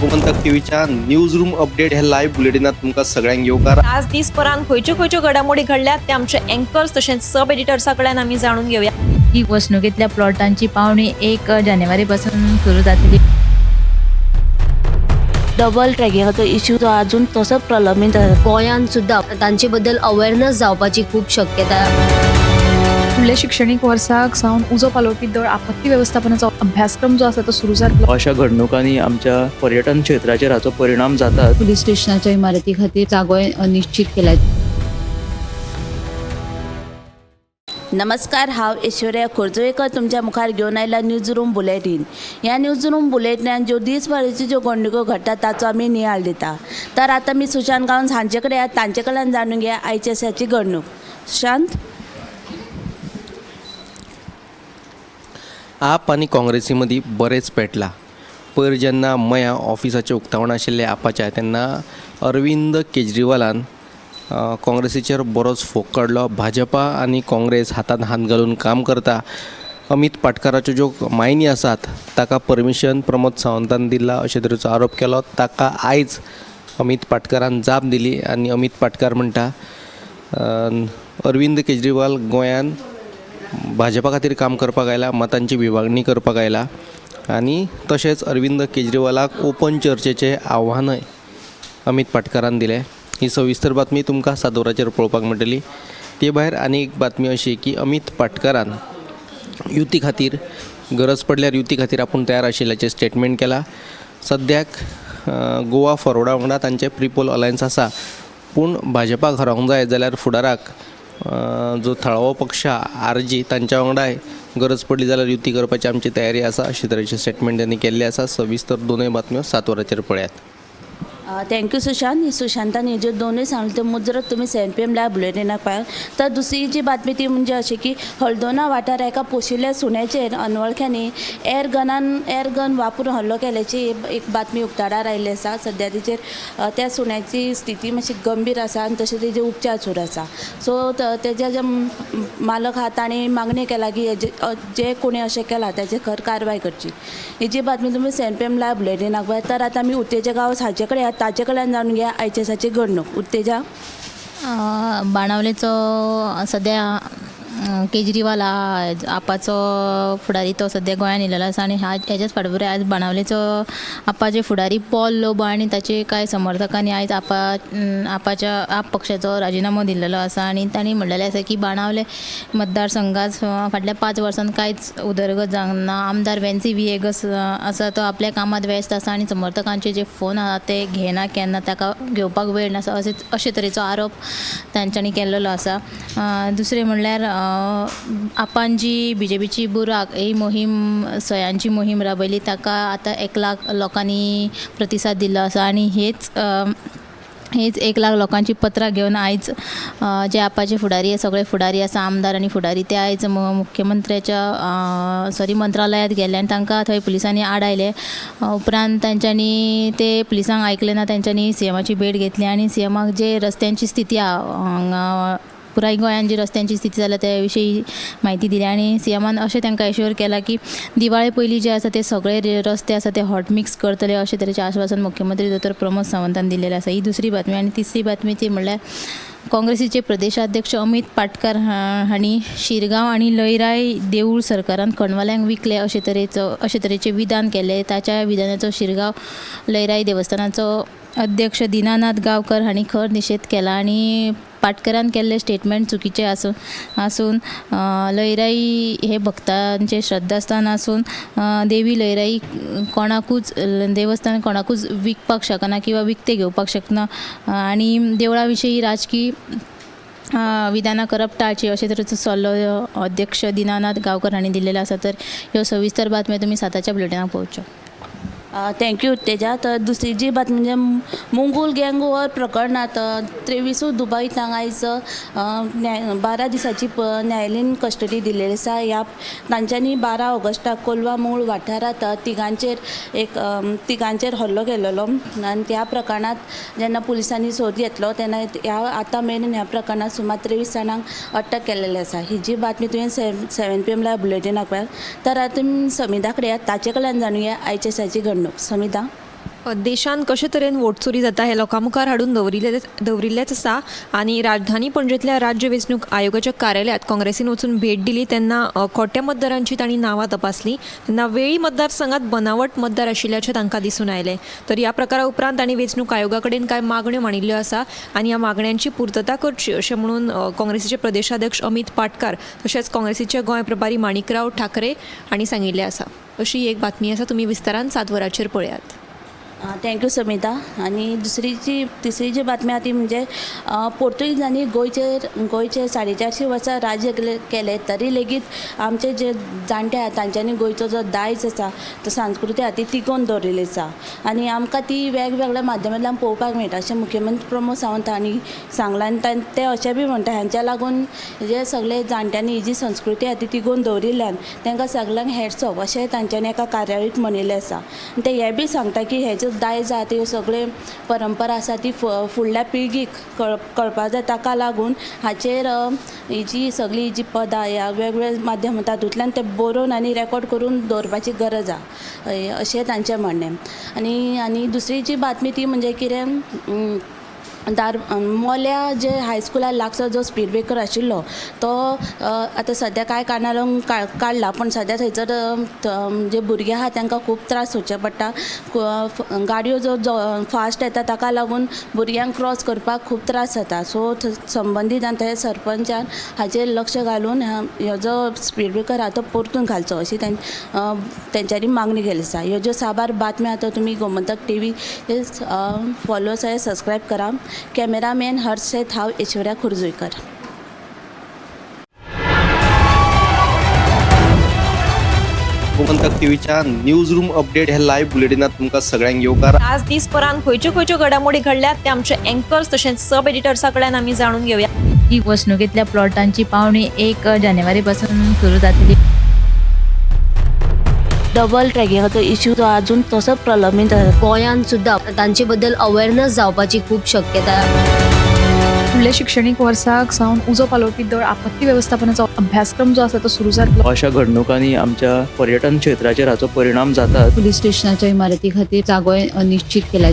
गोमंतक टीव्हीच्या news room update ह्या live बुलेटिनात तुमकां सगळ्यांक येवकार. आज दीसभरान खंयच्यो खंयच्यो घडामोडी घडल्यात ते आमचे अँकर्स तशेंच सब एडिटर्सा कडल्यान आमी जाणून घेवया. ही वसणुकेंतल्या प्लॉटांची पावणी 1 जानेवारी पासून सुरू जातली. डबल ट्रॅकिंगाचो इश्यू जो अजून तसोच प्रलंबीत आसा. गोंयांत सुद्दां तांचे बद्दल अवेरनस जावपाची खूब शक्यता. फुडल्या शिक्षणीक वर्साक सावन उजो पालोवपी दळ आपत्ती वेवस्थापनाचो अभ्यासक्रम जो आसा तो सुरू जातलो. अशा घडणुकांनी आमच्या पर्यटन क्षेत्राचेर हाचो परिणाम जाता. पुलीस स्टेशनाच्या इमारती खातीर जागोय निश्चित केला. नमस्कार, हांव ऐश्वर्या खोर्जुवेकर तुमच्या मुखार घेवन आयला न्यूज रूम बुलेटीन. ह्या न्यूज रूम बुलेटिनान ज्यो दीसभराच्यो ज्यो घडणुको घडटात ताचो आमी नियाळ दिता. तर आतां आमी सुशांत गांवस हांचे कडेन आहात, तांचे कडल्यान जाणून घेया आयच्या दिसाची घडणूक. सुशांत. आप आनी काँग्रेसी मदीं बरेंच पेटलां. पयर जेन्ना मया ऑफिसाचें उक्तावण आशिल्लें आपाच्या, तेन्ना अरविंद केजरीवालान काँग्रेसीचेर बरोच फोग काडलो. भाजपा आनी काँग्रेस हातान हात घालून काम करता, अमीत पाटकाराच्यो ज्यो मायनी आसात ताका परमिशन प्रमोद सावंतान दिला अशे तरेचो आरोप केलो. ताका आयज अमीत पाटकारान जाप दिली आनी अमीत पाटकार म्हणटा, अरविंद केजरीवाल गोंयान भाजपा खातीर काम करपाक आयला, मतांची विभागणी करपाक आयला आनी तशेंच अरविंद केजरीवालाक ओपन चर्चेचें आव्हानय अमीत पाटकारान दिलें. ही सविस्तर बातमी तुमकां 7 वरांचेर पळोवपाक मेळटली. ते भायर आनी एक बातमी अशी की अमीत पाटकारान युती खातीर, गरज पडल्यार युती खातीर आपूण तयार आशिल्ल्याचें स्टेटमेंट केलां. सद्याक गोवा फॉरवर्डा वांगडा तांचें प्रिपोल अलायन्स आसा, पूण भाजपाक हरोवंक जाय जाल्यार फुडाराक जो थळावो पक्ष आरजी तांच्या वांगडाय गरज पडली जाल्यार युती करपाची आमची तयारी आसा अशे तरेचें स्टेटमेंट त्यांनी केल्लें आसा. सविस्तर दोनूय बातम्यो 7 वरांचेर पळयात. Thank you Sushant. सुशांतान हे ज्यो दोनूय सांगले त्यो मुजरत तुमी 7 PM live बुलेटिनाक पळयात. तर दुसरी जी बातमी ती म्हणजे अशी की हळदोणा वाठार एका पोशिल्ल्या सुण्याचेर अनवळख्यांनी एअर गन वापरून हल्लो केल्याची एक बातमी उक्ताडार आयिल्ली आसा. सद्या तेचेर त्या सुण्याची स्थिती मातशी गंभीर आसा आनी तशें तेजे उपचार सुरू आसा. सो तेजे जे मालक आहा तांणी मागणी केला की हेजे जे कोणी अशें केलां ताचेर खर कारवाय करची. ही जी बातमी तुमी 7 PM live बुलेटिनाक पळयात. तर आतां आमी उत्तेजा गांवस हाचे कडेन आहात, ताचे कडल्यान जाणून घेया आयच्या दिसाची घडणूक. उत्तेजा. बाणावलेचो सद्या केजरीवाल हा आपाचो फुडारी, तो सद्या गोंयान येयलेलो आसा आनी हेज्याच फाटभुंयेर आयज बाणावलेचो आपाचे फुडारी पॉल लोबो आनी ताचे कांय समर्थकांनी आयज आपाच्या आप पक्षाचो राजिनामो दिल्लेलो आसा आनी तांणी म्हणलेलें आसा की बाणावले मतदारसंघात फाटल्या 5 वर्सांत कांयच उदरगत जावंक ना. आमदार वेन्सी विएगस आसा तो आपल्या कामांत व्यस्त आसा आनी समर्थकांचे जे फोन आहा ते घेना केन्ना, ताका घेवपाक वेळ नासा, अशे तरेचो आरोप तांच्यांनी केल्लो आसा. दुसरें म्हणल्यार आपान जी बीजेपीची बुराक ही मोहीम, सयांची मोहीम राबयली, ताका आतां 1 लाख लोकांनी प्रतिसाद दिल्लो आसा आनी हेच हेच 1 लाख लोकांची पत्रां घेवन आयज जे आपाचे फुडारी, सगळे फुडारी आसा, आमदार आनी फुडारी, ते आयज मुख्यमंत्र्याच्या, सॉरी, मंत्रालयांत गेले आनी तांकां थंय पुलिसांनी आडायले. उपरांत तांच्यांनी ते पुलिसांक आयकलें ना, तांच्यांनी सीएमाची भेट घेतली आनी सीएमाक जे रस्त्यांची स्थिती आहा, हांगा पुराय गोंयान जी रस्त्यांची स्थिती जाल्या त्या विशयी म्हायती दिली आनी सीएमान अशें तांकां एश्योर केलां की दिवाळे पयलीं जे आसा ते सगळे रस्ते आसा ते हॉट मिक्स करतले, अशें तरेचें आश्वासन मुख्यमंत्री दोतोर प्रमोद सावंतान दिल्लेलें आसा. ही दुसरी बातमी आनी तिसरी बातमी ती म्हणल्यार काँग्रेसीचे प्रदेशाध्यक्ष अमीत पाटकार हांणी शिरगांव आनी लयराय देवूळ सरकारान खणवाल्यांक विकले अशे तरेचें विधान केलें. ताच्या विधानाचो शिरगांव लयराई देवस्थानाचो अध्यक्ष दिनानाथ गांवकर हांणी खर निशेध केला आनी पाटकरान केल्लें स्टेटमेंट चुकीचें आसून लयराई हे भक्तांचें श्रद्धास्थान आसून देवी लयराई कोणाकूच, देवस्थान कोणाकूच विकपाक शकना किंवा विकतें घेवपाक शकना आनी देवळा विशयी राजकी विधानां करप टाळची अशे तरेचो सल्लो अध्यक्ष दिनानाथ गांवकर हांणी दिल्लेलो आसा. तर ह्यो सविस्तर बातम्यो तुमी 7च्या बुलेटिनाक पळोवच्यो. Thank you उत्तेजा. तर दुसरी जी बातमी म्हणजे मुंगूल गँग वॉर प्रकरणांत 23 दुबावितांक आयज 12 दिसांची न्यायालयीन कस्टडी दिल्लेली आसा. ह्या तांच्यांनी 12 ऑगस्टाक कोलवा मूळ वाठारांत तिगांचेर हल्लो केल्लो आनी त्या प्रकरणांत जेन्ना पुलिसांनी सोद घेतलो तेन्ना ह्या आतां मेरेन ह्या प्रकरणांत सुमार 23 जाणांक अटक केल्लेली आसा. ही जी बातमी तुवें 7 PM live बुलेटिनाक पळयात. तर आतां समिधा कडेन ताचे कडल्यान जाणुया आयच्या दिसाची घडणूक. समिधा. देशांत कशे तरेन वोट चोरी जाता हें लोकां मुखार हाडून दवरिल्लेंच आसा आनी राजधानी पणजेंतल्या राज्य वेंचणूक आयोगाच्या कार्यालयांत काँग्रेसीन वचून भेट दिली तेन्ना खोट्या मतदारांची तांणी नांवां तपासलीं तेन्ना वेळी मतदारसंघात बनावट मतदार आशिल्ल्याचें तांकां दिसून आयलें. तर ह्या प्रकारा उपरांत तांणी वेंचणूक आयोगा कडेन कांय मागण्यो मांडिल्ल्यो आसा आनी ह्या मागण्यांची पुर्तता करची अशें म्हणून काँग्रेसीचे प्रदेशाध्यक्ष अमीत पाटकार तशेंच काँग्रेसीचे गोंय प्रभारी माणिकराव ठाकरे हांणी सांगिल्लें आसा. अशी एक बातमी आसा, तुमी विस्तारान 7 वरांचेर पळयात. Thank you Samita. आनी दुसरी जी तिसरी जी बातमी आहा ती म्हणजे पोर्तुगीजांनी गोंयचेर 450 वर्सां राज्य केलें तरी लेगीत आमचे जे जाणटे आहा तांच्यांनी गोंयचो जो दायज आसा तो संस्कृती आहा ती तिगोवन दवरिल्ली आसा आनी आमकां ती वेगवेगळ्या माध्यमांतल्यान पळोवपाक मेळटा अशें मुख्यमंत्री प्रमोद सावंत हांणी सांगलां. आनी ते अशें बी म्हणटा हांच्या लागून जे सगळे जाणट्यांनी ही जी संस्कृती आहा ती तिगोवन दवरिल्ल्यान तांकां सगळ्यांक हॅट्स ऑफ अशें तांच्यांनी एका कार्यावळीक म्हणिल्लें आसा. आनी ते हें बी सांगता की हें जो दायज आहा त्यो सगळे परंपरा आसा ती फुडल्या पिळगीक कळपा जाय. ताका लागून हाचेर ही जी सगळी जी पदां ह्या वेगवेगळ्या माध्यम तातूंतल्यान ते बरोवन आनी रेकॉर्ड करून दवरपाची गरज आहा अशें तांचें म्हणणें. आनी आनी दुसरी जी बातमी ती म्हणजे कितें मोल्या जे हायस्कुला लागसर जो स्पीड ब्रेकर आशिल्लो तो आतां सद्या कांय कारणां लागून काडला, पूण सद्या थंयसर जे भुरगे आहा तांकां खूब त्रास सोंसचे पडटा. गाडयो जो फास्ट येता ताका लागून भुरग्यांक क्रॉस करपाक खूब त्रास जाता. सो संबंदीत आनी थंय सरपंचान हाचेर लक्ष घालून ह्यो जो स्पीड ब्रेकर आहा तो परतून घालचो अशी तेंच्यांनी मागणी केल्ली आसा. ह्यो ज्यो साबार बातम्यो आहा त्यो तुमी गोमंतक टीव्ही फॉलो सबस्क्रायब करा. कॅमेरामॅन हर्ष सयत हांव ऐश्वर्या खोर्जुंवेकर. गोमंतक टीव्हीच्या न्यूज रूम अपडेट ह्या लायव्ह बुलेटिनात तुमकां सगळ्यांक येवकार. आज दीसभरांत खंयच्यो खंयच्यो घडामोडी घडल्यात ते आमचे अँकर्स तशेंच सब एडिटर्सा कडल्यान आमी जाणून घेवया. ही वसणुकेंतल्या प्लॉटांची पावणी 1 जानेवारी पासून सुरू जातली. डबल ट्रॅकिंगाचो इश्यू जो अजून तसोच प्रलंबीत आसा. गोंयांत सुद्दां तांचे बद्दल अवेअरनेस जावपाची खूब शक्यता. फुडल्या शिक्षणीक वर्साक सावन उजो पालोवपी दळ आपत्ती वेवस्थापनाचो अभ्यासक्रम जो आसा तो सुरू जातलो. अशा घडणुकांनी आमच्या पर्यटन क्षेत्राचेर हाचो परिणाम जाता. पुलीस स्टेशनाच्या इमारती खातीर जागोय निश्चित केला.